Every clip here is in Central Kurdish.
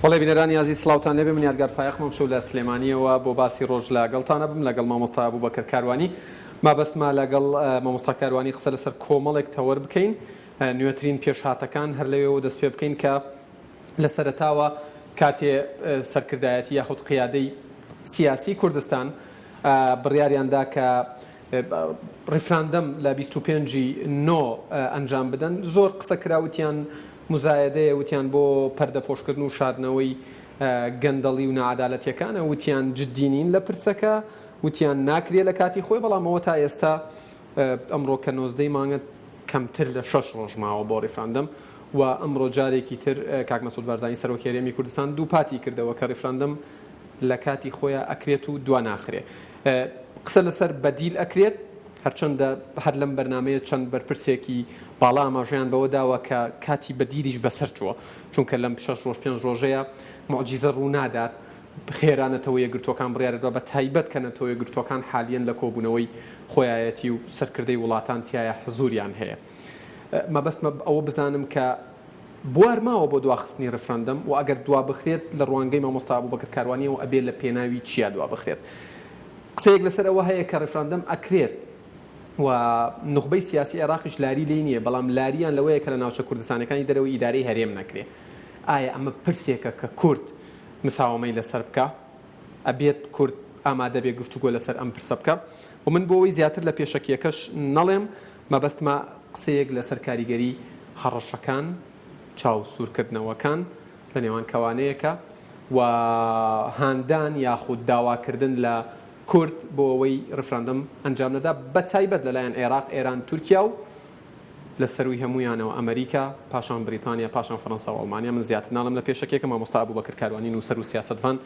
بەڵێ بینەرانی ئازیز سڵاوتان لێبێ من یادگار فایەقم ئەمشەو لە سلێمانیەوە بۆ باسی ڕۆژ لەگەڵتانە بم لەگەڵ مامۆستا ئەبوبەکر کاروانی مابەستمە لەگەڵ مامۆستا کاروانی قسە لەسەر کۆمەڵێک تەوەر بکەین نوێترین پێشهاتەکان هەر لەوێوە دەست پێ بکەین کە لە سەرەتاوە کاتێ سەرکردایەتی یاخود قیادەی سیاسی کوردستان بڕیاریان دا کە ڕیفراندەم لە 25 ی نۆ ئەنجام بدەن زۆر قسە کرا وتیان موزایەدەیە وتیان بۆ پەردەپۆشکردن و شاردنەوەی گەندەڵی و ناعەدالەتیەکانە وتیان جدی نین لە پرسەکە وتیان ناکرێ لە کاتی خۆی بەڵام ئەوە تا ئێستا ئەمڕۆ کە نۆزدەی مانگە کەمتر لە شەش ڕۆژ ماوە بۆ ڕیفراندەم و ئەمڕۆ جارێکی تر کاک مەسعود بارزانی سەرۆکی هەرێمی کوردستان دووپاتی کردەوە کە ڕیفراندەم لە کاتی خۆیا ئەکرێت و دوا ناخرێ. قسە لەسەر بەدیل ئەکرێت، هەرچەندە هەر لەم بەرنامەیە چەند بەرپرسێکی باڵا ئاماژەیان بەوە داوە کە کاتی بەدیلیش بەسەر چووە، چونکە لەم شەش ڕۆژ پێنج ڕۆژەیە موعجیزە ڕوو نادات، خێرا نەتەوە یەکگرتووەکان بڕیار دەدا بە تایبەت کە نەتەوە یەکگرتووەکان حالیەن لە کۆبوونەوەی خۆیایەتی و سەرکردەی وڵاتان تیایا حزوریان هەیە. مەبەستمە ئەوە بزانم کە بوار ماوە بۆ دواخستنی ڕیفراندەم و ئەگەر دوابخرێت لە ڕوانگەی مامۆستا ئەبوبەکر کاروانیەوە ئەبێ لە پێناوی چیا دوابخرێت؟ قسەیەک لەسەر ئەوە هەیە کە ڕیفراندەم ئەکرێت و نوخبەی سیاسی عێراقیش لاری لێی نییە بەڵام لاریان لەوەیە کە لە ناوچە کوردستانەکانی دەرەوەی ئیدارەی هەرێم نەکرێ ئایا ئەمە پرسێکە کە کورد مساوەمەی لەسەر بکا؟ ئەبێت کورد ئامادە بێ گفتوگۆ لەسەر ئەم پرسە بکا و من بۆ ئەوەی زیاتر لە پێشەکیەکەش نەڵێم مەبەستمە قسەیەک لەسەر کاریگەری هەڕەشەکان، چاو سوورکردنەوەکان لە نێوان کەوانەیەکە و هاندان یاخود داواکردن لە کورد بۆ ئەوەی ڕیفراندەم ئەنجام نەدا بە تایبەت لەلایەن عێراق، ئێران، تورکیا و لە سەرووی هەموویانەوە ئەمەریکا، پاشان بریتانیا، پاشان فەرەنسا و ئەڵمانیا. من زیاتر ناڵێم لە پێشەکیەکە. مامۆستا ئەبوبەکر کاروانی نووسەر و سیاسەتڤان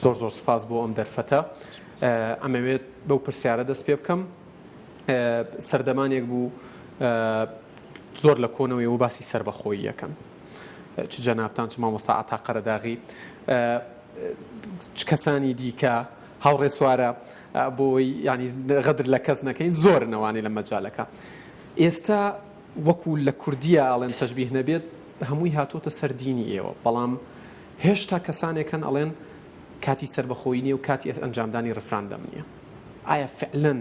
زۆر زۆر سوپاس بۆ ئەم دەرفەتە. ئەمەوێت بەو پرسیارە دەست پێ بکەم. سەردەمانێک بوو زۆر لە کۆنەوە ئێوە باسی سەربەخۆیی ئەکەن چ جەنابتان چ مامۆستا عەتا قەرەداغی چ کەسانی دیکە هاوڕێ سوارە بۆی ینی غەدر لە کەس نەکەین زۆر نەوانەی لە مەجالەکە ئێستا وەکو لە کوردیە ئەڵێن تەشبیه نەبێت هەمووی هاتۆتە سەر دینی ئێوە بەڵام هێشتا کەسانێک هەن ئەڵێن کاتی سەربەخۆیی نییە و کاتی ئەنجامدانی ڕفراندەم نییە ئایا فعلەن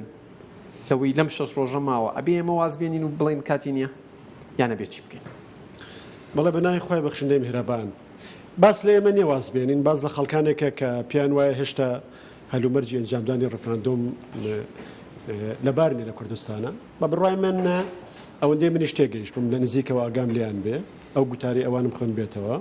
لەوەی لەم شەش ڕۆژە ماوە ئەبێ ئێمە واز بێنین و بڵێین کاتی نییە یان ئەبێ چی بکەین؟ بەڵێ بە ناوی خوای بەخشندەی میهرەبان. باس لە ئێمە نییە واز بێنین، باس لە خەڵکانێکە کە پێیان وایە هێشتا هەلومەرجی ئەنجامدانی ڕیفراندۆم لەبار نییە لە کوردستانە. بە بڕوای من ئەوەندەی منیش تێگەیشتبووم لە نزیکەوە ئاگام لێیان بێ، ئەو گوتارەی ئەوانم خوێندبێتەوە،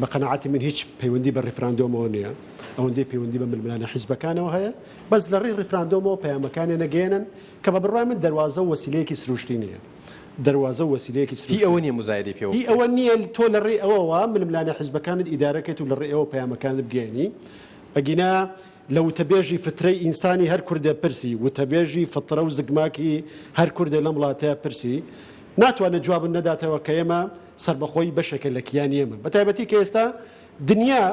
بە قەناعەتی من هیچ پەیوەندی بە ڕیفراندۆمەوە نییە، ئەوەندەی پەیوەندی بە ململانێ حیزبەکانەوە هەیە، بەس لە ڕێی ڕیفراندۆمەوە پەیامەکانیان ئەگەیەنن کە بە بڕوای من دەروازە و وەسیلەیەکی سروشتی نییە. دەروازە و وەسیلەیەکی سروشتی هی ئەوە نییە موزایەدەی پێوە هی ئەوە نییە تۆ لە ڕێی ئەوەوە ململانێ حیزبەکانت ئیدارە کەیت و لە ڕێی ئەوە پەیامەکانت بگەیەنی. ئەگینا لە وتەبێژی فترەی ئینسانی هەر کوردێ پرسی، وتەبێژی فترە و زگماکی هەر کوردێ لەم وڵاتەیا پرسی، ناتوانێت جوابت نەداتەوە کە ئێمە سەربەخۆیی بەشێکە لە کیانی ئێمە. بەتایبەتی کە ئێستا دنیا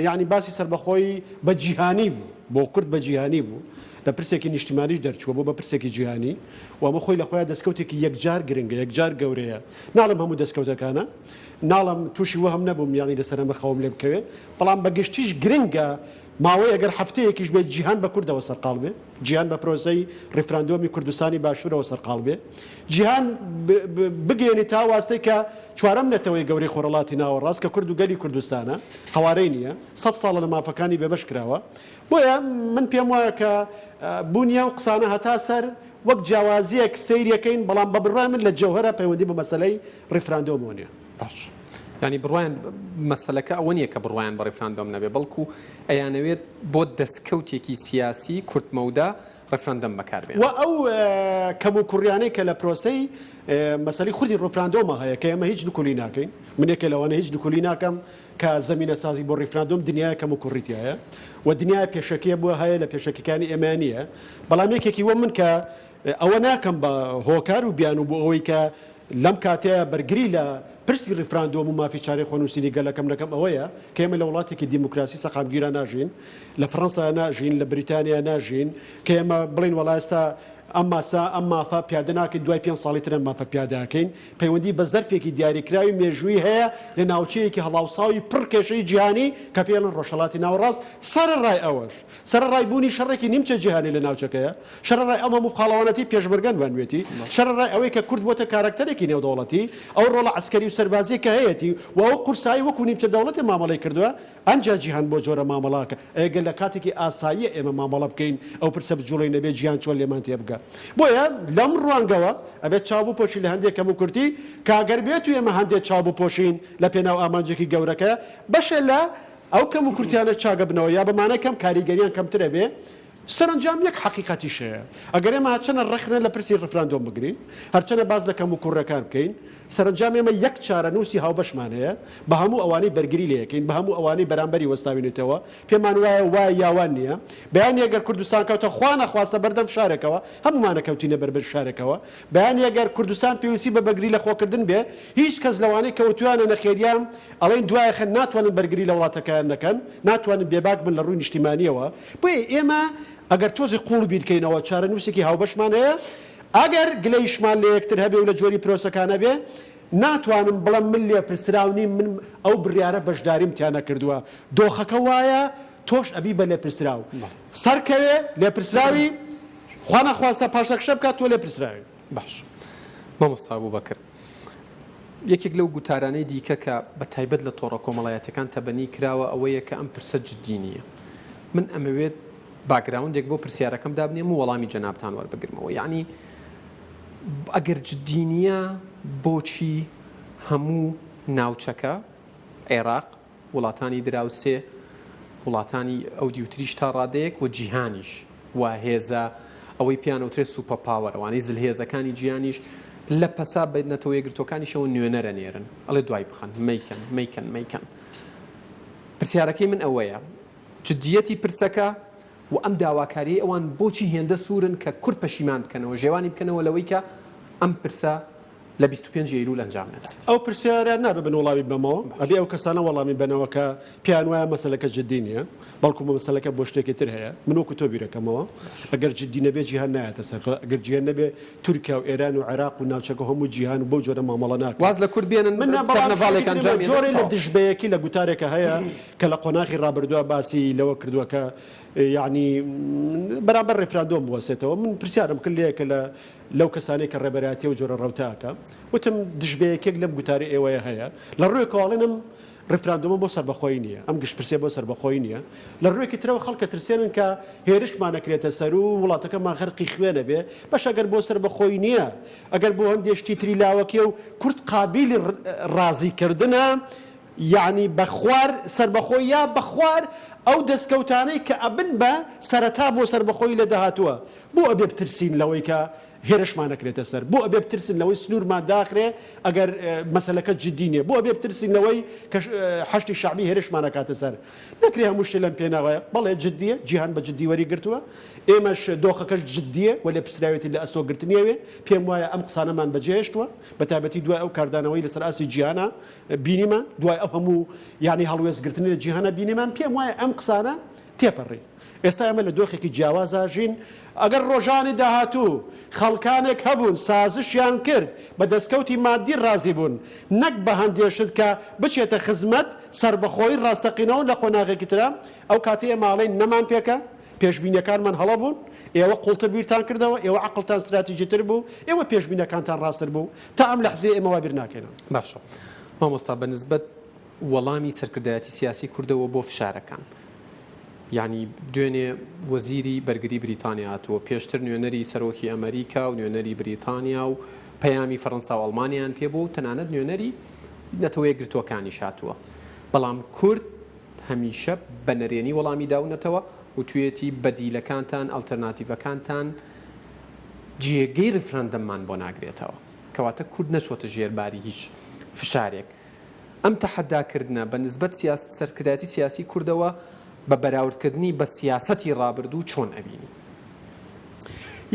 یانی باسی سەربەخۆیی بە جیهانی بوو، بۆ کورد بە جیهانی بوو، لە پرسێکی نیشتیمانیش دەرچووە بۆ بە پرسێکی جیهانی و ئەمە خۆی لە خۆیا دەستکەوتێکی یەکجار گرنگە، یەکجار گەورەیە. ناڵێم هەموو دەستکەوتەکانە، ناڵێم تووشی وەهم نەبووم یانی لەسەر ئەمە خەوم لێ بکەوێ، بەڵام بە گشتیش گرنگە ماوەی ئەگەر هەفتەیەکیش بێت جیهان بە کوردەوە سەرقاڵ بێ، جیهان بە پرۆسەی ڕیفراندۆمی کوردستانی باشوورەوە سەرقاڵ بێ، جیهان بگەیەنێ تا ئەو ئاستەی کە چوارەم نەتەوەی گەورەی خۆرهەڵاتی ناوەڕاست کە کورد و گەلی کوردستانە، قەوارەی نییە، سەد ساڵە لە مافەکانی بێبەش کراوە. بۆیە من پێم وایە کە بوونی ئەو قسانە هەتا سەر وەک جیاوازییەک سەیریەکەین، بەڵام بە بڕوای من لە جەوهەرا پەیوەندی بە مەسەلەی ڕیفراندۆمەوە نییە. باش یانی بڕوایان مەسەلەکە ئەوە نییە کە بڕوایان بە ڕیفراندۆم نەبێ بەڵکو ئەیانەوێت بۆ دەستکەوتێکی سیاسی کورتمەودا ڕیفراندەم بەکار بێنن. وە ئەو کەموکوڕیانەی کە لە پرۆسەی مەسەلەی خودی ڕیفراندۆما هەیە کە ئێمە هیچ نکولی ناکەین، من یەکێ لەوانە هیچ نکولی ناکەم کە زەمینەسازی بۆ ڕیفراندۆم دنیایە کەموکوڕی تیایە و دنیایە پێشەکیە بووە هەیە لە پێشەکیەکانی ئێمەیا نییە، بەڵام یەکێکی وە من کە ئەوە ناکەم بە هۆکار و بیانوو بۆ ئەوەی کە لەم کاتەیا بەرگری لە پرسی ڕیفراندۆم و مافی چارەی خۆنووسینی گەلەکەم نەکەم ئەوەیە کە ئێمە لە وڵاتێکی دیموکراسی سەقامگیرا ناژین، لە فەڕەنسا ناژین، لە بریتانیا ناژین کە ئێمە بڵێین وەڵا ئێستا. ئەم ماسە ئەم مافە پیادە ناکەین دوای پێنج ساڵی تر ئەم مافە پیادە ئەکەین پەیوەندی بە زەرفێکی دیاریکراوی مێژوویی هەیە لە ناوچەیەکی هەڵاوساوی پڕ کێشەی جیهانی کە پێی ئەڵێن ڕۆژهەڵاتی ناوەڕاست سەرەڕای ئەوەش سەرەڕای بوونی شەڕێکی نیمچە جیهانی لە ناوچەکەیە سەرەڕای ئەم هەموو پاڵەوانەتی پێشمەرگە نواندوێتی سەرەڕای ئەوەی کە کورد بۆتە کارەکتەرێکی نێودەوڵەتی ئەو ڕۆڵە عەسکەری و سەربازیە کە هەیەتی و ئەو قورسایی وەکو نیمچە دەوڵەتێ مامەڵەی کردووە ئەنجا جیهان بۆ جۆرە مامەڵەکە ئەگەر لە کاتێکی ئاساییە ئێمە مامەڵە بکەین ئەو پرسە بجوڵێین ئەبێ جیهان چۆن لێمان تێبگا بۆیە لەم ڕوانگەوە ئەبێت چاو بپۆشین لە هەندێک کەموکورتی کە گەر بێتو ئێمە هەندێک چاو بپۆشین لە پێناو ئامانجێکی گەورەکە بەشێ لە ئەو کەموکورتیانە چاگەبنەوە یا بە مانای کەم کاریگەریان کەمتر ئەبێ سەرەنجام یەک حەقیقەتیش هەیە، ئەگەر ئێمە هەرچەنە ڕەخنە لە پرسی ڕیفراندۆم بگرین، هەرچەنە باس لە کەموکوڕیەکان بکەین، سەرەنجام ئێمە یەک چارەنووسی هاوبەشمان هەیە، بە هەموو ئەوانەی بەرگری لێ ئەکەین، بە هەموو ئەوانەی بەرامبەری وەستاوینەتەوە، پێمان وایە وایە یا وا نییە. بەیانی ئەگەر کوردستان کەوتە خوا نەخواستە بەردەم فشارێکەوە، هەموومان ئەکەوتینە بەر فشارێکەوە. بەیانی ئەگەر کوردستان پێویستی بە بەگری لە خۆکردن بێ، هیچ کەس لەوانەی کە وتویانە نەخێریان ئەڵێن دوایەخەن ناتوانن بەرگری لە وڵاتەکەیان نەکەن، ناتوانن بێباک بن لە ڕووی نیشتیمانییەوە. بۆیە ئێمە ئەگەر تۆزێ قووڵ بیرکەینەوە چارەنووسێکی هاوبەشمان هەیە، ئەگەر گلەیشمان لە یەکتر هەبێ و لە جۆری پرۆسەکان هەبێ، ناتوانم بڵێم من لێپرسراو نیم، من ئەو بڕیارە بەشداریم تیا نەکردووە، دۆخەکە وایە تۆش ئەبی بە لێپرسراو. سەرکەوێ لێپرسراوی، خوا نەخواستە پاشەکشە بکات تۆ لێپرسراوی. باش مامۆستا ئەبوبەکر، یەکێک لەو گوتارانەی دیکە کە بە تایبەت لە تۆڕە کۆمەڵایەتیەکان تەبەنی کراوە ئەوەیە کە ئەم پرسە جدی نییە. من ئەمەوێت background ێک بۆ پرسیارەکەم دابنێم و وەڵامی جەنابتان وەربگرمەوە. یەعنی ئەگەر جدی نییە بۆچی هەموو ناوچەکە، عێراق، وڵاتانی دراوسێ، وڵاتانی ئەودیوتریش تا ڕادەیەک و جیهانیش و هێزە ئەوەی پێیان ئەوترێت super power ئەوانەی زلهێزەکانی جیهانیش لە پەسا بە نەتەوە یەکگرتووەکانیشەوە نوێنەر ئەنێرن ئەڵێ دوای بخەن مەیکەن مەیکەن مەیکەن پرسیارەکەی من ئەوەیە جدیەتی پرسەکە و ئەم داواکاریەی ئەوان بۆچی هێندە سوورن کە کورد پەشیمان بکەنەوە ژێوانی بکەنەوە لەوەی کە ئەم پرسە لە 25 ئەیلول ئەنجام نەدات. ئەو پرسیارە نابێ من وەڵامی بەمەوە، ئەبێ ئەو کەسانە وەڵامی بەنەوە کە پێیان وایە مەسەلەکە جدی نییە، بەڵکو مەسەلەکە بۆ شتێکی تر هەیە. من وەکو تۆ بیرەکەمەوە، ئەگەر جدی نەبێ جیهان نایەتە سەر خ، ئەگەر جیهان نەبێ تورکیا و ئێران و عێراق و ناوچەکە و هەموو جیهان و بەو جۆرە مامەڵە ناکات. واز لە کورد بێنن من نا، بەڵام کەرنەڤاڵێک شتێکی ترم ئەنجام هەیە، جۆرێ لە تەواو. دژبەیەکی لە گوتارێکە هەیە کە لە قۆناغی ڕابردووە باسی لەوە کردووە کە یەعنی بەرامبەر ڕیفراندۆم بوەسێتەوە. من پرسیارم کرد لێ کە لە لەو کەسانەی کە ڕێبەرایەتی ئەو جۆرە ڕەوتە ئەکا وتم دژبەیەکێک لەم گوتارەی ئێوەیە هەیە لە ڕووێکەوە ئەڵێن ئەم ڕیفراندۆمە بۆ سەربەخۆیی نییە ئەم گشتپرسیە بۆ سەربەخۆیی نییە لە ڕووێکی ترەوە خەڵکە ترسێنن کە هێرشمان ئەکرێتە سەر و وڵاتەکەمان غەرقی خوێنە بێ بەش ئەگەر بۆ سەربەخۆیی نییە ئەگەر بۆ هەندێ شتی تری لاوەکیە و کورد قابیلی ڕازیکردنە یەعنی بە خوار سەربەخۆیی یا بە خوار ئەو دەستکەوتانەی کە ئەبن بە سەرەتا بۆ سەربەخۆیی لە داهاتووە بۆ ئەبێ بترسین لەوەی کە هێرشمان ئەکرێتە سەر؟ بۆ ئەبێ بترسن لەوەی سنوورمان داخرێ ئەگەر مەسەلەکە جدی نیە؟ بۆ ئەبێ بترسین لەوەی کە حەشدی شەعبی هێرشمان ئەکاتە سەر؟ نەکرێ هەموو شتێ لەم پێناوەیە. بەڵێ جدیە، جیهان بە جدی وەری گرتووە، ئێمەش دۆخەکەش جدیە و لێپرسراوێتی لە ئەستۆ گرتنی ئەوێ. پێم وایە ئەم قسانەمان بەجێهێشتووە، بەتایبەتی دوای ئەو کاردانەوەی لەسەر ئاستی جیهانا بینیمان، دوای ئەو هەموو یانی هەڵوێست گرتنەی لە جیهانا بینیمان، پێم وایە ئەم قسانە تێپەڕی. ئێستا ئێمە لە دۆخێکی جیاوازا ژین، ئەگەر ڕۆژانی داهاتوو خەڵکانێک هەبوون سازشیان کرد، بە دەستکەوتی ماددی ڕازی بوون، نەک بە هەندێ شت کە بچێتە خزمەت سەربەخۆیی ڕاستەقینەوە لە قۆناغێکی ترا، ئەو کاتەی ئێمە ئەڵێین نەمان پێکا، پێشبینیەکانمان هەڵە بوون، ئێوە قوڵتر بیرتان کردەوە، ئێوە عەقڵتان ستراتیجیتر بوو، ئێوە پێشبینەکانتان ڕاستتر بوو، تا ئەم لەحزەیە ئێمە وا بیر ناکەینەوە. باشە مامۆستا بە نسبەت وەڵامی سەرکردایەتی سیاسی کوردەوە بۆ فشارەکان یانی دوێنێ وەزیری بەرگری بریتانیا هاتووە، پێشتر نوێنەری سەرۆکی ئەمەریکا و نوێنەری بریتانیا و پەیامی فەرەنسا و ئەڵمانیان پێ بوو و تەنانەت نوێنەری نەتەوە یەکگرتووەکانیش هاتووە، بەڵام کورد هەمیشە بە نەرێنی وەڵامی داونەتەوە وتویەتی بەدیلەکانتان، ئەڵتەرناتیڤەکانتان جێگەی ڕیفراندەممان بۆ ناگرێتەوە. کەواتە کورد نەچۆتە ژێر باری هیچ فشارێک. ئەم تەحەدا کردنە بە نسبەت سەرکردایەتی سیاسی کوردەوە بە بەراورد کردنی بە سیاسەتی ڕابردوو چۆن ئەبینی؟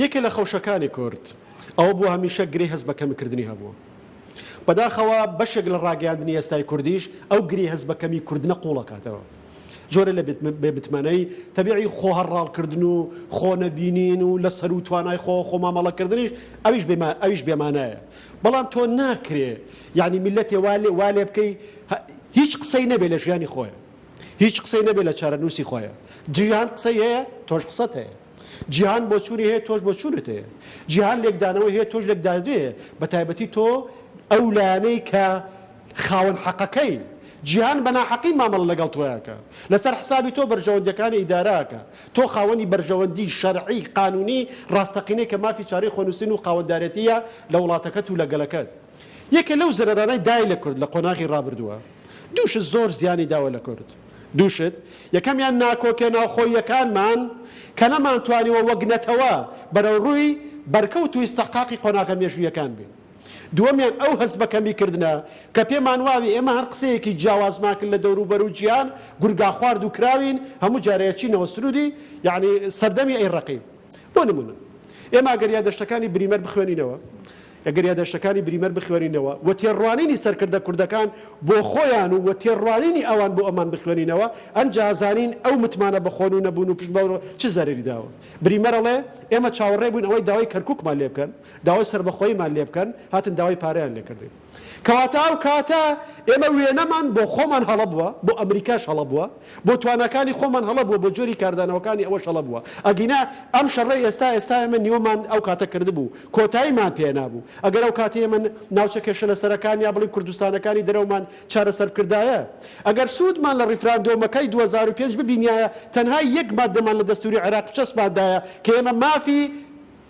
یەکێ لە خەوشەکانی کورد ئەوە بووە هەمیشە گرێی هەست بە کەمکردنی هەبووە. بەداخەوە بەشێک لە ڕاگەیاندنی ئێستای کوردیش ئەو گرێی هەست بە کەمی کوردنە قووڵ ئەکاتەوە. جۆرە لە بێ متمانەیی تەبیعی خۆ هەڕاڵکردن و خۆ نەبینین و لە سەروو توانای خۆ خۆ مامەڵەکردنیش ئەویش بێ ئەویش بێمانایە بەڵام تۆ ناکرێ یعنی میللەتێ وا لێ وا لێ بکەی هیچ قسەی نەبێ لە ژیانی خۆیە هیچ قسەی نەبێ لە چارەنووسی خۆیە جیهان قسەی هەیە تۆش قسەت هەیە جیهان بۆچوونی هەیە تۆش بۆچوونت هەیە جیهان لێکدانەوەی هەیە تۆش لێکدانەوەی هەیە بە تایبەتی تۆ ئەو لایەنەی کە خاوەن حەقەکەی جیهان بە ناحەقی مامەڵە لەگەڵ تۆیاکە لەسەر حسابی تۆ بەرژەوەندیەکانی ئیدارەکە تۆ خاوەنی بەرژەوەندی شەرعی قانونی ڕاستەقینەی کە مافی چارەی خۆنووسین و خاوەندارێتیە لە وڵاتەکەت و لە گەلەکەت یەکێ لەو زەرەرانەی دای لە کورد لە قۆناغی ڕابردووە دوو شت زۆر زیانی داوە لە کورد دوو شت یەکەمیان ناکۆکیە ناوخۆییەکانمان کە نەمانتوانیوە وەک نەتەوە بەرەوڕووی بەرکەوت و ئیستحقاقی قۆناغە مێژوویەکان بین. دووەمیان ئەو هەست بە کەمی کردنە کە پێمان وابێ ئێمە هەر قسەیەکی جیاوازمان کرد لە دەوروبەر و جیهان گورگاخوارد و کراوین هەموو جارێ ئەچینەوە سروودی یەعنی سەردەمی ئەی ڕەقیب. بۆ نموونە ئێمە ئەگەر یادەشتەکانی بریمەر بخوێنینەوە ئەگەر یاداشتەکانی بریمەر بخوێنینەوە و تێڕوانینی سەرکردە کوردەکان بۆ خۆیان و تێڕوانینی ئەوان بۆ ئەمان بخوێنینەوە ئەنجا ئەزانین ئەو متمانە بەخۆن و نەبوون و پشت بەوە چ زەرەری داوە. بریمەر ئەڵێ ئێمە چاوەڕێ بووین ئەوەی داوای کەرکوکمان لێ بکەن، داوای سەربەخۆییمان لێ بکەن، هاتن داوای پارەیان لێ کردین. کەواتە ئەو کاتە ئێمە وێنەمان بۆ خۆمان هەڵە بووە، بۆ ئەمریکاش هەڵە بووە، بۆ تواناکانی خۆمان هەڵە بووە، بۆ جۆری کاردانەوەکانی ئەوەش هەڵە بووە. ئەگینا ئەم شەڕەی ئێستا ئێستا ئێمە نیوەمان ئەو کاتە کردبوو، کۆتاییمان پێ نابوو. ئەگەر ئەو کاتەی ئێمە ناوچە کێشەلەسەرەکان یا بڵێین کوردستانەکانی دەرەوەمان چارەسەر بکردایە، ئەگەر سوودمان لە ڕیفراندۆمەکەی 2005 ببینیایە، تەنها یەک ماددەمان لە دەستووری عێراق بچەسپاندایە کە ئێمە مافی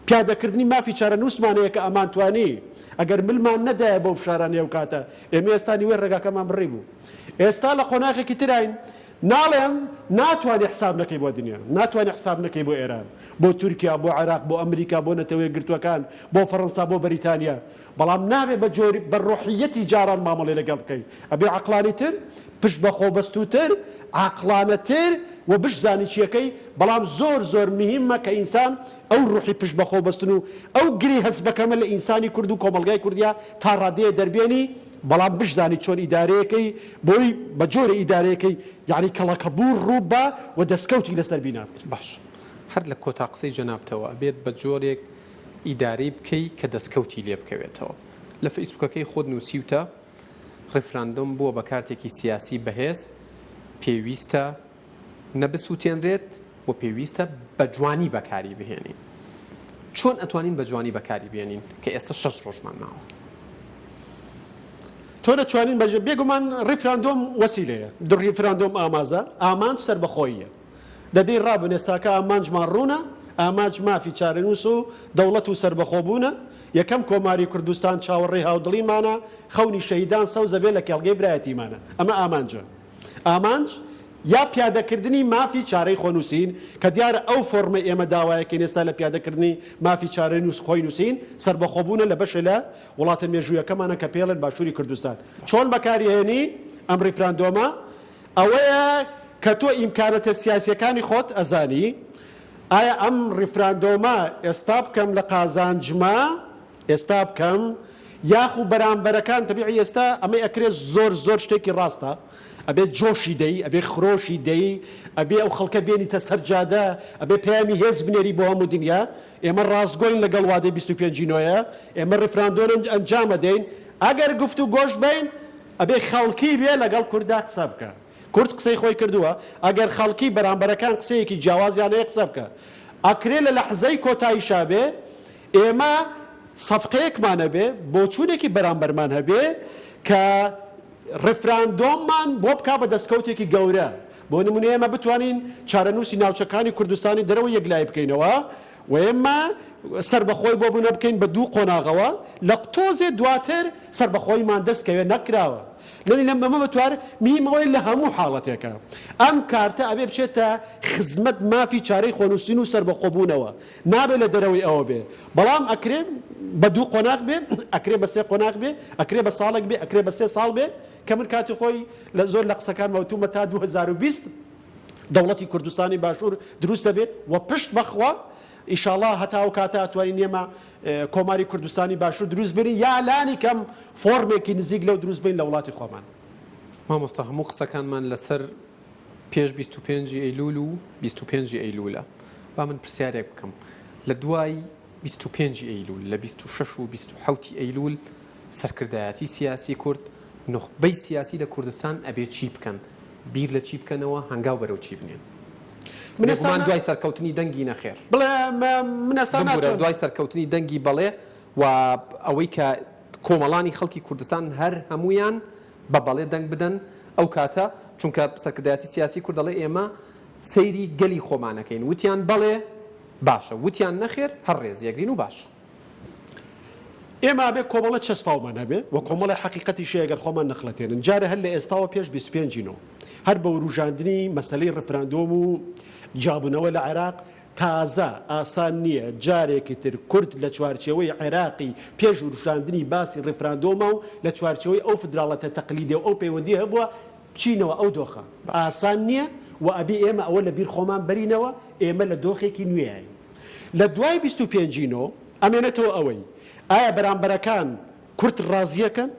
پیادەکردنی مافی چارەنووسمان هەیە کە ئەمانتوانی ئەگەر ملمان نەدایە بەو فشارانەی ئەو کاتە ئێمە ئێستا نیوەی ڕێگاکەمان بڕیبوو. ئێستا لە قۆناغێکی تراین ناڵێم ناتوانی حساب نەکەی بۆ دنیا، ناتوانی حساب نەکەی بۆ ئێران، بۆ تورکیا، بۆ عێراق، بۆ ئەمریکا، بۆ نەتەوە یەکگرتووەکان، بۆ فەرەنسا، بۆ بەریتانیا، بەڵام نابێ بە جۆری بە ڕۆحیەتی جاران مامەڵەی لەگەڵ بکەی، ئەبێ عەقڵانی تر، پشت بە خۆ بەستووتر، عاقڵانەتر و بشزانی چیەکەی، بەڵام زۆر زۆر مهیمە کە ئینسان ئەو ڕوحی پشت بە خۆ بەستن و ئەو گری هەست بە کەمە لە ئینسانی کورد و کۆمەڵگای کوردیا تا ڕادەیە دەربێنی، بەڵام بشزانی چۆن ئیدارەیەکەی بۆی بە جۆرێ ئیدارەیەکەی یەعنی کەڵەکەبوو ڕوو بە و دەسکەوتی لەسەر بینا بکرێ. باش هەر لە کۆتا قسەی جەنابتەوە ئەبێت بە جۆرێک ئیدارەی بکەی کە دەسکەوتی لێ بکەوێتەوە. لە فەیسبوکەکەی خۆت نووسیوتە ڕیفراندۆم بووە بە کارتێکی سیاسی بەهێز، پێویستە نە بسووتێنرێت و پێویستە بە جوانی بەکاری بهێنین. چۆن ئەتوانین بە جوانی بەکاری بێنین کە ئێستا شەش ڕۆژمان ماوە؟ تۆ دەتوانین بە بێگومان ڕیفراندۆم وەسیلەیە، ڕیفراندۆم ئامازە، ئامانج سەربەخۆییە. دەدەی ڕابن ئێستاکە ئامانجمان ڕوونە، ئامانج مافی چارەنووس و دەوڵەت و سەربەخۆبوونە، یەکەم کۆماری کوردستان چاوەڕێی هاودڵیمانە، خەونی شەهیدان سەوزە بێ لە کێڵگەی برایەتیمانە. ئەمە ئامانجە. ئامانج یا پیادەکردنی مافی چارەی خۆنووسین، کە دیارە ئەو فۆڕمەی ئێمە داوایەکەین ئێستا لە پیادەکردنی مافی چارەنووس خۆینووسین، سەربەخۆبوونە لە بەشێ لە وڵاتە مێژوویەکەمانە کە پێیڵێن باشووری کوردستان. چۆن بەکاریهێنی ئەم ڕیفراندۆمە؟ ئەوەیە کە تۆ ئیمکانەتە سیاسیەکانی خۆت ئەزانی، ئایا ئەم ڕیفراندۆمە ئێستا بکەم لە قازانجمە ئێستا بکەم یاخو بەرامبەرەکان تەبیعی ئێستا ئەمەی ئەکرێ زۆر زۆر شتێکی ڕاستە ئەبێ جۆشی دەی ئەبێ خرۆشی دەی ئەبێ ئەو خەڵکە بێنیتە سەر جادە ئەبێ پەیامی هێز بنێری بۆ هەموو دنیا ئێمە ڕاستگۆین لەگەڵ وادەی 25 نۆیە ئێمە ڕیفراندۆم ئەنجامەدەین ئەگەر گفتوگۆش بین ئەبێ خەڵکی بێ لەگەڵ کوردا قسە بکا. کورد قسەی خۆی کردووە، ئەگەر خەڵکی بەرامبەرەکان قسەیەکی جیاوازیان هەیە قسە بکە. ئەکرێ لە لەحزەی کۆتاییشا بێ ئێمە سەفقەیەکمان هەبێ، بۆچوونێکی بەرامبەرمان هەبێ کە ڕیفراندۆممان بۆ بکا بە دەستکەوتێکی گەورە. بۆ نموونە ئێمە بتوانین چارەنووسی ناوچەکانی کوردستانی دەرەوە یەکلایی بکەینەوە و ئێمە سەربەخۆی بۆ بوونە بکەین بە دوو قۆناغەوە لە تۆزێ دواتر سەربەخۆیمان دەست کەوێ نەکراوە لەنی لەم ئەمە بەتوار میم ئەوەیە لە هەموو حاڵەتێکە ئەم کارتە ئەبێ بچێتە خزمەت مافی چارەی خۆنووسین و سەربەخۆبوونەوە نابێ لە دەرەوەی ئەوە بێ بەڵام ئەکرێ بە دوو قۆناغ بێ ئەکرێ بە سێ قۆناغ بێ ئەکرێ بە ساڵێک بێ ئەکرێ بە سێ ساڵ بێ کە من کاتی خۆی لە زۆر لە قسەکانمە وتومە تا 2020 دەوڵەتی کوردستانی باشوور دروست دەبێت و پشت بەخوا ئیشاڵا هەتا ئەو کاتە ئەتوانین ئێمە کۆماری کوردستانی باشوور دروست بێنین یا لانی کەم فۆرمێکی نزیک لەو دروست بین لە وڵاتی خۆمان. مامۆستا هەموو قسەکانمان لەسەر. پێش 25 ئەیلول و 25 ئەیلولە. با من پرسیارێک بکەم لە دوای 25 ئەیلول لە 26 و 27 ئەیلول سەرکردایەتی سیاسی کورد نوخبەی سیاسی لە کوردستان ئەبێ چی بکەن؟ بیر لە چی بکەنەوە؟ هەنگاو بەرەو چی بنێن؟ من ئێستا بێگومان دوای سەرکەوتنی دەنگی نەخێر. بڵێ من ئێستا بمبورە ناتوانم. دوای سەرکەوتنی دەنگی بەڵێ و ئەوەی کە کۆمەڵانی خەڵکی کوردستان هەر هەموویان بە بەڵێ دەنگ بدەن ئەو کاتە چونکە سەرکردایەتی سیاسی کورد دەڵێ ئێمە سەیری گەلی خۆمان ئەکەین وتیان بەڵێ باشە وتیان نەخێر هەر ڕێزی ئەگرین و باشە. ئێمە ئەبێ کۆمەڵە چەسپاومان هەبێ و کۆمەڵێ حەقیقەتیش هەیە گەر خۆمان نەخڵەتێنن جارێ هەر لە ئێستاوە پێش 25 ی نۆ هەر بە وروژاندنی مەسەلەی ڕفراندۆم و جیابوونەوە لە عێراق تازە ئاسان نییە جارێکی تر کورد لە چوارچێوەی عێراقی پێش وروژاندنی باسی ڕفراندۆمە و لە چوارچێوەی ئەو فدراڵەتە تەقلیدی و ئەو پەیوەندی هەبووە بچینەوە ئەو دۆخە ئاسان نییە و ئەبێ ئێمە ئەوە لە بیر خۆمان بەرینەوە ئێمە لە دۆخێکی نوێین. لە دوای 25 ی نۆ ئەمێنێتەوە ئەوەی ئایا بەرامبەرەکان کورد ڕازیەکەن؟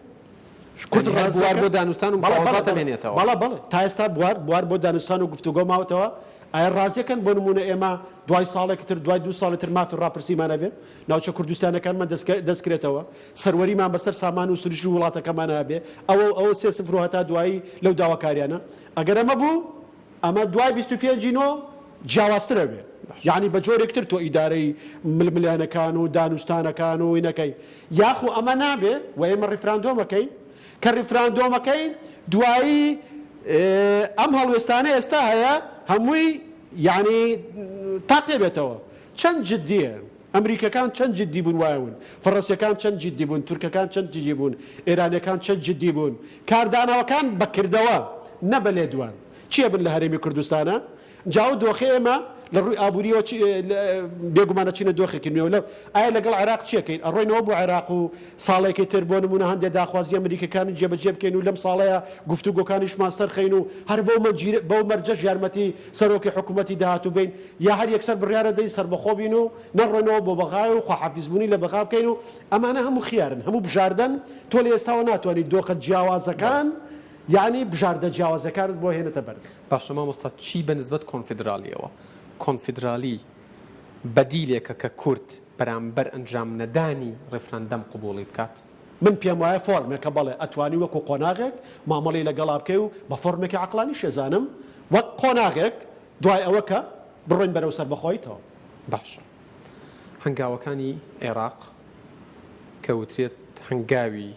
کورد یانی هەر بوار بۆ دانوستان و مفاوەزات ئەمێنێتەوە. بەڵێ بەڵێ تا ئێستا بوار بوار بۆ دانوستان و گفتوگۆ ماوەتەوە ئایا ڕازیەکەن بۆ نموونە ئێمە دوای ساڵێکی تر دوای دوو ساڵی تر مافی ڕاپرسیمان هەبێ ناوچە کوردستانەکانمان دەستکرێتەوە سەروەریمان بەسەر سامان و سروشتی وڵاتەکەمان هەبێ ئەوە و ئەوە سێ سفر و هەتا دوایی لەو داواکاریانە ئەگەر ئەمە بوو ئەمە دوای 25 ی نۆ جیاوازتر ئەبێ یانی بە جۆرێک تر تۆ ئیدارەی ململانەکان و دانوستانەکان و اینەکەی یاخو ئەمە نابێ و ئێمە ڕیفراندۆمەکەین کە ڕیفراندۆمەکەین دوایی ئەم هەڵوێستانە ئێستا هەیە هەمووی یعنی تاقێ بێتەوە چەند جدیە ئەمریکەکان چەند جدی بوون وایون فەڕەنسیەکان چەند جدی بوون تورکەکان چەند جدی بوون ئێرانیەکان چەند جدی بوون کاردانەوەکان بە کردەوە نە بە لێدوان چی ئەبن لە هەرێمی کوردستانا جا ئەو دۆخەی ئێمە لە ڕووی ئابووریەوە چی بێگومان ئەچینە دۆخێکی نوێ لە ئایا لەگەڵ عێراق چی ئەکەین ئەڕۆینەوە بۆ عێراق و ساڵێکی تر بۆ نموونە هەندێ داخوازی ئەمریکەکان جێبەجێ بکەین و لەم ساڵەیە گفتوگۆکانیشمان سەرخەین و هەر بەو مەجیر بەو مەرجەش یارمەتی سەرۆکی حکوومەتی داهاتوو بین یا هەر یەکسەر بڕیارە دەین سەربەخۆ بین و نەڕۆینەوە بۆ بەغای و خواحافیزبوونی لە بەغا بکەین و ئەمانە هەموو خیارن هەموو بژاردەن تۆ لە ئێستاوە ناتوانانی دۆخە جیاوازەکان یانی بژاردە جیاوازەکانت بۆ هێنێتە بەردەم. باشە مامۆستا چی بە نسبەت کۆنفیدرالیەوە؟ کۆنفیدرالی بەدیلێکە کە کورد بەرامبەر ئەنجام نەدانی ڕیفراندەم قبوڵی بکات؟ من پێم وایە فۆرمێکە بەڵێ ئەتوانی وەکو قۆناغێک مامەڵەی لەگەڵا بکەی و بە فۆرمێکی عەقڵانیش ئەزانم وەک قۆناغێک دوای ئەوە کە بڕۆین بەرەو سەربەخۆیی تەواو. باشە هەنگاوەکانی عێراق کە وترێت هەنگاوی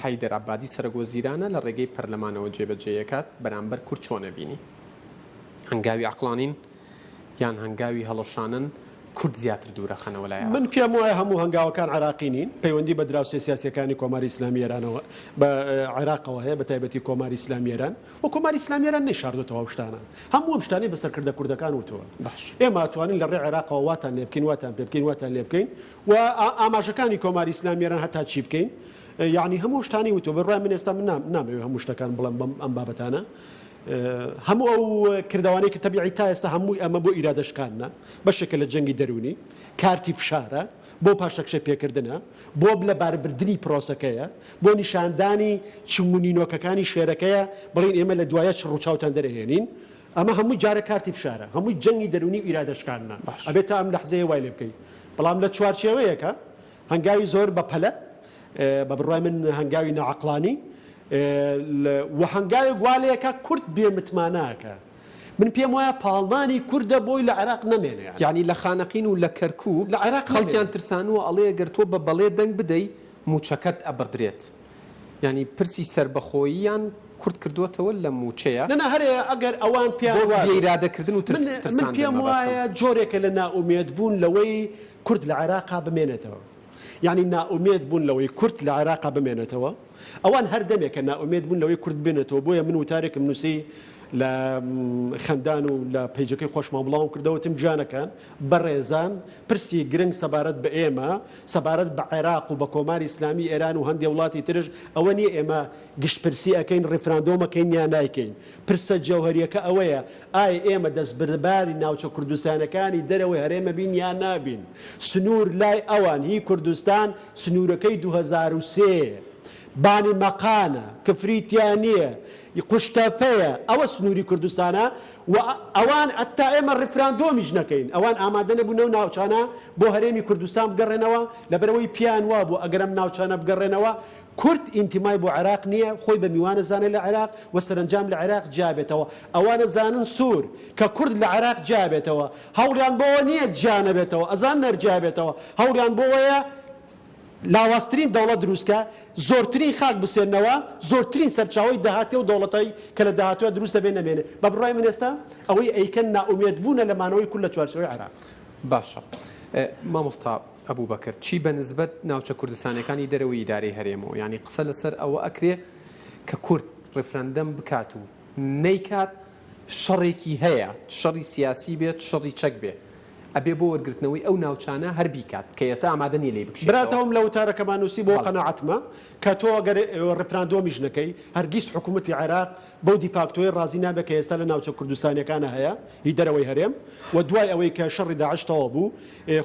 حەیدەر عەبادی سەرەک وەزیرانە لە ڕێگەی پەرلەمانەوە جێبەجێیەکات بەرامبەر کورد چۆن ئەبینی؟ هەنگاوی عەقڵانین یان هەنگاوی هەڵەشانەن کورد زیاتر دوورەخەنەوە لای عێراق؟ من پێم وایە هەموو هەنگاوەکان عێراقی نین، پەیوەندی بە دراوسێ سیاسییەکانی کۆماری ئیسلامی ئێرانەوە بە عێراقەوە هەیە بە تایبەتی کۆماری ئیسلامی ئێران و کۆماری ئیسلامی ئێران نەیشاردۆتەوە ئەو شتانە هەموو ئەم شتانەی بە سەرکردە کوردەکان وتووە باش. ئێمە ئەتوانین لە ڕێی عێراقەوە واتان لێ بکەین واتان پێ بکەین واتان لێ بکەین و ئاماژەکانی کۆماری ئیسلامی ئێران هەتا چی بکەین یعنی هەموو شتانی وتووە بڕوای من ئێستا من نامەوێت هەموو شتەکان بڵێم بەم ئەم بابەتانە هەموو ئەو کردوانەی کە تەبیعی تا ئێستا هەمووی ئەمە بۆ ئیرادە شکاندنە بەشێکە لە جەنگی دەروونی کارتی فشارە بۆ پاشەکشە پێکردنە بۆ لە باربردنی پرۆسەکەیە بۆ نیشاندانی چنگ و نینۆکەکانی شێرەکەیە بڵین ئێمە لە دوایە چڕ و چاوتان دەرەهێنین ئەمە هەمووی جارە کارتی فشارە هەمووی جەنگی دەروونی و ئیرادە شکاندنە ئەبێت تا ئەم لەحزەیە وای لێ بکەیت بەڵام لە چوارچێوەیەکە هەنگاوی زۆر بە پەلە بە بڕوای من هەنگاوی ناعەقڵانی و هەنگاوێک وا لێکە کورد بێ متمانەکە من پێم وایە پاڵنانی کوردە بۆی لە عێراق نەمێنێ. یانی لە خانەقین و لە کەرکوک لە عێراق خەڵکیان ترسانووە ئەڵێ گەر تۆ بە بەڵێ دەنگ بدەی مووچەکەت ئەبڕدرێت. یانی پرسی سەربەخۆییان کورت کردۆتەوە لە مووچەیە. نا نا هەرێ ئەگەر ئەوان پێیان بۆ وابێ. بێ ئیرادەکردن و ترس من من ترساندن پێم مەبەستم. وایە جۆرێکە لە نائومێد بوون لەوەی کورد لە عێراقا بمێنێتەوە. یانی نائومێد بوون لەوەی کورد لە عێراقا بمێنێتەوە. ئەوان هەر دەمێکە نائومێد بوون لەوەی کورد بمێنێتەوە بۆیە من وتارێکم نووسی لە خەندان و لە پەیجەکەی خۆشمان بڵاوم کردەوە وتم گیانەکان بەڕێزان پرسی گرنگ سەبارەت بە ئێمە سەبارەت بە عێراق و بە کۆماری ئیسلامی ئێران و هەندێ وڵاتی ترش ئەوە نییە ئێمە گشتپرسی ئەکەین ڕیفراندۆم ئەکەین یا نایکەین پرسە جەوهەریەکە ئەوەیە ئایا ئێمە دەستبردباری ناوچە کوردستانەکانی دەرەوەی هەرێمە بین یا نابین سنوور لای ئەوان هی کوردستان سنوورەکەی 2003. بانی مەقانە، کفری تیا نییە، قوشتەپەیە، ئەوە سنووری کوردستانە و ئەوان هەتا ئێمە ڕیفراندۆمیش نەکەین ئەوان ئامادە نەبوون ئەو ناوچانە بۆ هەرێمی کوردستان بگەڕێنەوە لەبەرئەوەی پێیان وابوو ئەگەر ئەم ناوچانە بگەڕێنەوە کورد ئینتیمای بۆ عێراق نییە خۆی بە میوان ئەزانێ لە عێراق و سەرەنجام لە عێراق جیابێتەوە ئەوان ئەزانن سوور کە کورد لە عێراق جیابێتەوە هەوڵیان بۆوە نییە جیا نەبێتەوە ئەزانن هەر جیابێتەوە هەوڵیان بۆوەیە لاوازترین دەوڵەت دروست کە، زۆرترین خاک بسێننەوە، زۆرترین سەرچاوەی داهاتی ئەو دەوڵەتەی کە لە داهاتوویا دروست دەبێ نەمێنێ. بە بڕوای من ئێستا ئەوەی ئەیکەن نائومێدبوونە لە مانەوەی کورد لە چوارچێوەی عێراق. باشە مامۆستا ئەبوبەکر چی بە نسبەت ناوچە کوردستانیەکانی دەرەوەی ئیدارەی هەرێمەوە یانی قسە لەسەر ئەوە ئەکرێ کە کورد ڕیفرەندەم بکات و نەیکات شەڕێکی هەیە چ شەڕی سیاسی بێت چ شەڕی چەک بێ ئەبێ بۆ وەرگرتنەوەی ئەو ناوچانە هەر بیکات کە ئێستا ئامادە نیە لێی بکشێتەوە. براتەوەم لە وتارەکەما نووسی بۆ قەناعەتمە کە تۆ ئەگەر ڕیفراندۆمیش نەکەی هەرگیز حکوومەتی عێراق بەو دیفاکتۆیە ڕازی نابێت کە ئێستا لە ناوچە کوردستانیەکانا هەیە هی دەرەوەی هەرێم و دوای ئەوەی کە شەڕی داعش تەواو بوو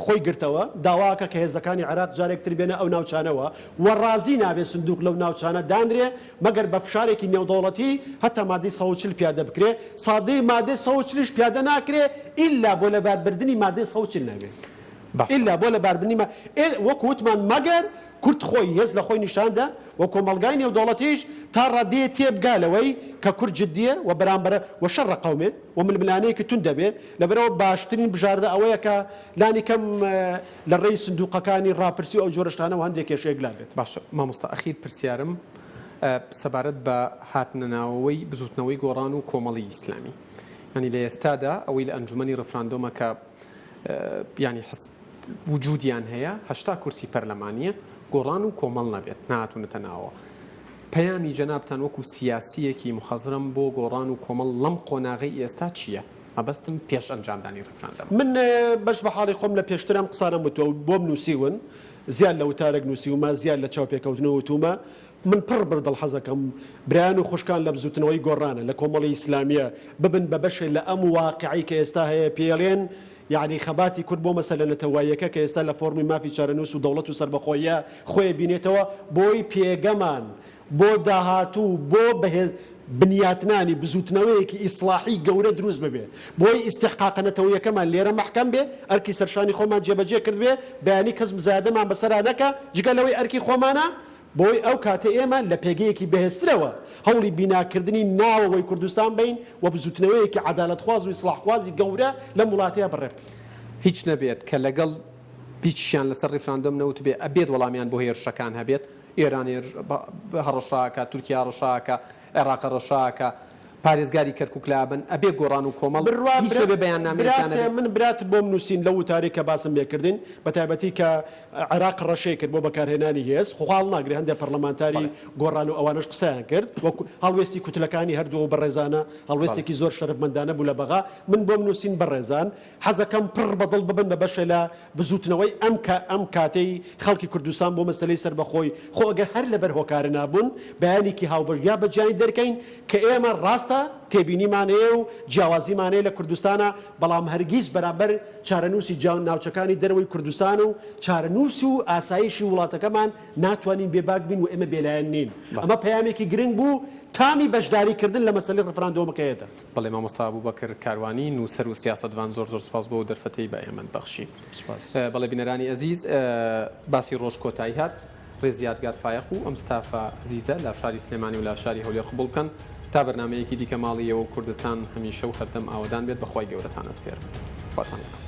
خۆی گرتەوە داواکە کە هێزەکانی عێراق جارێک تر بێنە ئەو ناوچانەوە و ڕازی نابێ سندوق لەو ناوچانە دانرێ مەگەر بە فشارێکی نێودەوڵەتی هەتا مادەی 140 پیادە بکرێ سادەی مادەی 140 یش پیادە ناکرێ ئیلا بۆ لەباربردنی مادەی 140 نەبێ ئیلا بۆ لەباربردنی ما وەکو وتمان مەگەر کورد خۆی هێز لە خۆی نیشان دا و کۆمەڵگای نێودەوڵەتیش تا ڕادەیە تێبگا لەوەی کە کورد جدییە و بەرامبەرە و شەڕ ئەقەومێ و ململانێیەکی توند دەبێ، لەبەرئەوە باشترین بژاردە ئەوەیە کە لانی کەم لە ڕێی سندووقەکانی ڕاپرسی و ئەو جۆرە شتانەوە هەندێک کێشە یەکلا بێت. باشە مامۆستا ئەخیر پرسیارم سەبارەت بە هاتنەناوەوەی بزوتنەوەی گۆڕان و کۆمەڵی ئیسلامی یانی لە ئێستادا ئەوەی لە ئەنجومەنی ڕفراندۆمە کە یانی حزب وجودیان هەیە 80 کورسی پەرلەمانیە گۆڕان و کۆمەڵ نەبێت نهاتونەتە ناوەوە پەیامی جەنابتان وەکو سیاسیەکی مخەزرەم بۆ گۆڕان و کۆمەڵ لەم قۆناغەی ئێستا چیە؟ مەبەستم پێش ئەنجامدانی ڕیفراندەمە. من بەش بە حاڵی خۆم لە پێشتر ئەم قسانەم وتوە و بۆم نووسیون، زیاد لە وتارێک نووسیومە، زیاد لە چاوپێکەوتنەوە وتوومە، من پڕ بە دڵ حەزەکەم برایان و خوشکان لە بزووتنەوەی گۆڕانە، لە کۆمەڵی ئیسلامییە ببن بە بەشێ لە ئەم واقیعەی کە ئێستا هەیە پێیەڵێن یەعنی خەباتی کورد بۆ مەسەلە نەتەواییەکە کە ئێستا لە فۆڕمی مافی چارەنووس و دەوڵەت و سەربەخۆییە خۆی بینێتەوە بۆی پێگەمان بۆ داهاتوو بۆ بەهێز بنیاتنانی بزووتنەوەیەکی ئیسڵاحی گەورە دروست ببێ بۆی ئیستیحقاقە نەتەوەیەکەمان لێرە مەحکەم بێ ئەرکی سەرشانی خۆمان جێبەجێ کردبێ بەیانی کەس مزایەدەمان بەسەرا نەکا جگە لەوەی ئەرکی خۆمانە بۆی ئەو کاتە ئێمە لە پێگەیەکی بەهێزترەوە هەوڵی بیناکردنی ناوەوەی کوردستان بەین و بزووتنەوەیەکی عەدالەتخواز و ئیسڵاحخوازی گەورە لەم وڵاتەیا بەڕێ بکەین. هیچ نەبێت کە لەگەڵ هیچیان لەسەر ڕیفراندۆم نەوتبێ ئەبێت وەڵامیان بۆ هێرشەکان هەبێت، ئێران هەڕەشە ئەکا، تورکیا هەڕەشە ئەکا، عێراق هەڕەشە ئەکا، پارێزگاری کەرکوک لابەن، ئەبێ گۆڕان و کۆمەڵ بڕوا هیچ نەبێ بەیاننامەیەکیان برات هەبێ. من برات بۆم نووسین لەو وتارەی کە باسم لێکردین بەتایبەتی کە عێراق ڕەشەی کرد بۆ بەکارهێنانی هێز خۆ هەڵناگرێ هەندێ پەرلەمانتاری بەڵێ. گۆڕان و ئەوانەش قسەیان کرد وەک هەڵوێستی کوتلەکانی هەردوو ئەو بەڕێزانە بەڵێ. هەڵوێستێکی زۆر شەرەفمەندانە بوو لە بەغا من بۆم نووسین بەڕێزان حەزەکەم پڕ بە دڵ ببن بە بەشێ لە بزووتنەوەی ئەم کە ئەم کاتەی خەڵکی کوردستان بۆ مەسەلەی سەربەخۆی خۆ ئەگەر هەر لەبەر هۆکارە نابوون بەیانێکی هاوبەش یا بە جیانی دەرکەین کە ئێمە ڕاستە تێبینیمان هەیە و جیاوازیمان هەیە لە کوردستانا بەڵام هەرگیز بەرامبەر چارەنووسی جا ناوچەکانی دەرەوەی کوردستان و چارەنووس و ئاسایشی وڵاتەکەمان ناتوانین بێباک بین و ئێمە بێلایەن نین ئەمە پەیامێکی گرنگ بوو تامی بەشداری کردن لە مەسەلەی ڕفراندۆمەکەیەتە. بەڵێ مامۆستا ئەبوبەکر کاروانی نووسەر و سیاسەتڤان زۆر زۆر سوپاس بۆ ئەو دەرفەتەی بە ئێمەت بەخشی. سوپاس. بەڵێ بینەرانی ئەزیز باسی ڕۆژ کۆتایی هات ڕێز یادگار فایەق و ئەم ستافە ئەزیزە لە شاری سلێمانی و لە شاری هەولێر قبوڵ بکەن تا بەرنامەیەکی دیکە ماڵی ئێوە و کوردستان هەمیشە و هەردەم ئاوەدان بێت بە خوای گەورەتان ئەسپێرم خواتان لەگەڵ.